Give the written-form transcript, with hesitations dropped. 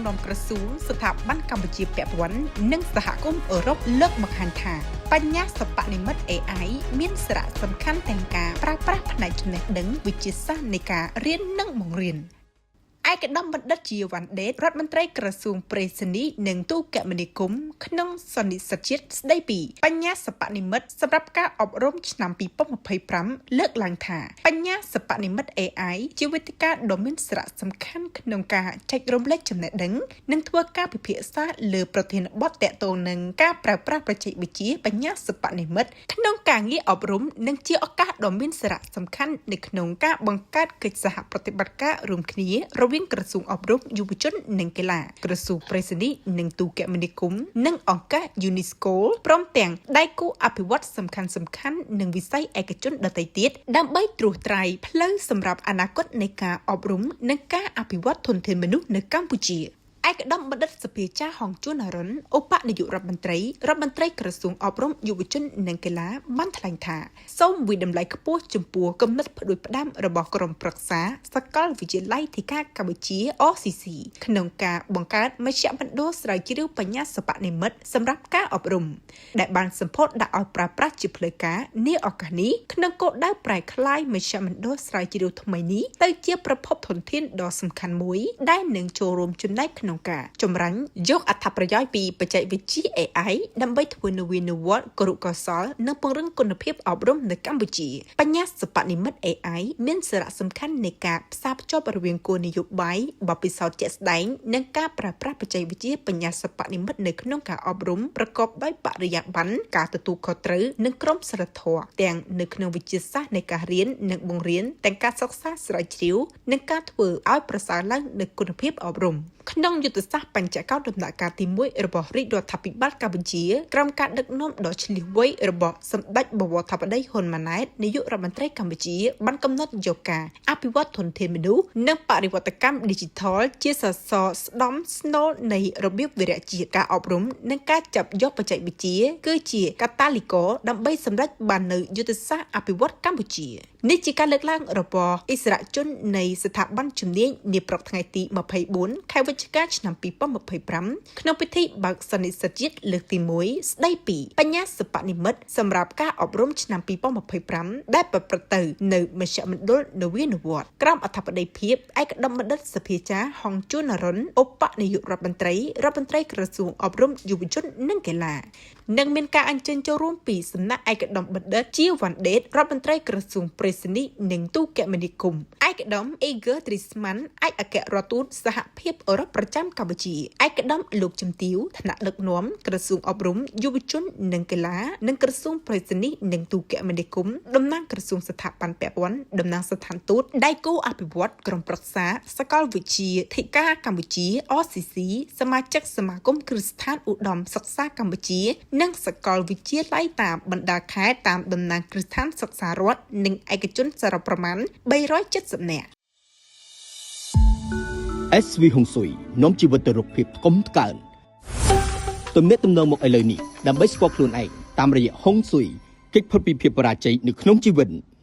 នាំក្រសួងស្ថាប័នកម្ពុជាពាក់ព័ន្ធនិងសហគមន៍អឺរ៉ុបលើកបង្ហាញថាបញ្ញាសិប្បនិម្មិត AI មានសារៈសំខាន់ទាំងការប្រើប្រាស់ផ្នែកចំណេះដឹងវិទ្យាសាស្ត្រនៃការរៀននិងបង្រៀន។ ឯកឧត្តមបណ្ឌិតជាវ៉ាន់ដេតរដ្ឋមន្ត្រីក្រសួងប្រៃសណីនិងទូរគមនាគមន៍ក្នុងសន្និសីទជាតិស្ដីពីបញ្ញាសិប្បនិម្មិតសម្រាប់ការអប់រំឆ្នាំ2025លើកឡើងថាបញ្ញាសិប្បនិម្មិត AI ជាវេទិកាដ៏មានសារៈសំខាន់ក្នុងការចែករំលែកចំណេះដឹងនិងធ្វើការពិភាក្សាលើប្រធានបទទាក់ទងនឹងការប្រើប្រាស់បច្ចេកវិទ្យាបញ្ញាសិប្បនិម្មិតក្នុងការងារអប់រំនិងជាឱកាសដ៏មានសារៈសំខាន់នៅក្នុងការបង្កើតកិច្ចសហប្រតិបត្តិការរួមគ្នារវាងក្រសួងអប់រំយុវជននិងកីឡាក្រសួងប្រៃសណីនិងទូរគមនាគមន៍និងអង្គការ UNESCO ព្រមទាំងដៃគូអភិវឌ្ឍសំខាន់ៗនិងវិស័យឯកជនដទៃទៀតដើម្បីត្រួសត្រាយផ្លូវសម្រាប់អនាគតនៃការអប់រំនិងការអភិវឌ្ឍធនធានមនុស្សនៅកម្ពុជា។ ឯកឧត្តមបណ្ឌិតសភាចាហងជួនអរុនឧបនាយករដ្ឋមន្ត្រីរដ្ឋមន្ត្រីក្រសួងអប់រំយុវជននិងកីឡាបានថ្លែងថាសូមវិតម្លៃខ្ពស់ចំពោះគំនិតផ្ដួចផ្ដើមរបស់ក្រុមប្រឹក្សាសាកលវិទ្យាល័យធិការកម្ពុជា OCC ក្នុងការបង្កើតមជ្ឈមណ្ឌលស្រាវជ្រាវបញ្ញាសិប្បនិម្មិតសម្រាប់ការអប់រំដែលបានសម្ពោធដាក់ឲ្យប្រើប្រាស់ជាផ្លូវការនាឱកាសនេះក្នុងគោលដៅប្រែក្លាយមជ្ឈមណ្ឌលស្រាវជ្រាវថ្មីនេះទៅជាប្រភពធនធានដ៏សំខាន់មួយដែលនឹងចូលរួមចំណែកក្នុងការចម្រាញ់យកអត្ថប្រយោជន៍ពីបច្ចេកវិទ្យា AI ដើម្បីធ្វើនវានុវត្តន៍គរុកោសល្យនិងពង្រឹងគុណភាពអប់រំនៅកម្ពុជាបញ្ញាសិប្បនិម្មិត AI មានសារៈសំខាន់នៃការផ្សារភ្ជាប់រវាងគោលនយោបាយបទពិសោធន៍ជាក់ស្ដែងនិងការប្រើប្រាស់បច្ចេកវិទ្យាបញ្ញាសិប្បនិម្មិតនៅក្នុងការអប់រំប្រកបដោយបរិយាបន្នការទទួលខុសត្រូវនិងក្រមសីលធម៌ទាំងនៅក្នុងវិទ្យាសាស្ត្រនៃការរៀននិងបង្រៀនទាំងការសិក្សាស្រាវជ្រាវនិងការធ្វើឲ្យប្រសើរឡើងនូវគុណភាពអប់រំក្នុងយុទ្ធសាស្ត្របញ្ចកោណដំណាក់កាលទី1របស់រាជរដ្ឋាភិបាលកម្ពុជាក្រោមការដឹកនាំដ៏ឈ្លាសវៃរបស់សម្ដេចបវរធិបតីហ៊ុនម៉ាណែតនាយករដ្ឋមន្ត្រីកម្ពុជាបានកំណត់យកការអភិវឌ្ឍធនធានមនុស្សនិងបរិវត្តកម្ម Digital ជាសសរស្ដម្ភស្នូលនៃរបៀបវិរៈជាតិការអប់រំនិងការចាប់យកបច្ចេកវិទ្យាគឺជាកាតាលីករដើម្បីសម្រេចបាននូវយុទ្ធសាស្ត្រអភិវឌ្ឍកម្ពុជានេះជាការលើកឡើងរបស់អិសរាជជននៃស្ថាប័នជំនាញនាព្រឹកថ្ងៃទី24ខែវិច្ឆិកាឆ្នាំ2025ក្នុងពិធីបើកសន្និសីទជាតិលើកទី1ស្ដីពីបញ្ញាសិប្បនិម្មិតសម្រាប់ការអប់រំឆ្នាំ2025ដែលប្រព្រឹត្តទៅនៅមជ្ឈមណ្ឌលនវានុវត្តន៍ក្រោមអធិបតីភាពឯកឧត្តមបណ្ឌិតសភាចាហងជួនអរុនឧបនាយករដ្ឋមន្ត្រីរដ្ឋមន្ត្រីក្រសួងអប់រំយុវជននិងកីឡានិងមានការអញ្ជើញចូលរួមពីសំណាក់ឯកឧត្តមបណ្ឌិតជាវ៉ាន់ដេតរដ្ឋមន្ត្រីក្រសួងប្រៃសណីនិងទូរគមនាគមន៍ឯកឧត្តមអេហ្គើទ្រីស្ម៉ាន់ឯកអគ្គរដ្ឋទូតសហភាពអឺរ៉ុបប្រចាំកម្ពុជាឯកឧត្តមលោកជំទាវថ្នាក់ដឹកនាំក្រសួងអប់រំយុវជននិងកីឡានិងក្រសួងប្រៃសណីនិងទូរគមនាគមន៍តំណាងក្រសួងស្ថាប័នពាក់ព័ន្ធតំណាងស្ថានទូតដៃគូអភិវឌ្ឍក្រុមប្រឹក្សាសាកលវិទ្យាធិការកម្ពុជា OCC សមាជិកសមាគមគ្រឹះស្ថានឧត្តមសិក្សាកម្ពុជានិងសាកលវិទ្យាល័យតាមបណ្ដាខេត្តតាមតំណាងគ្រឹះស្ថានសិក្សារដ្ឋនិងឯកជនសរុបប្រមាណ370នាក់ SV ហុងស៊ុយនាំជីវិតទៅរកភាពថ្កុំថ្កើងទំនាក់ទំនងមកឥឡូវនេះដើម្បីស្គាល់ខ្លួនឯងតាមរយៈហុងស៊ុយគេចផុតពីភាពបរាជ័យនៅក្នុងជីវិត។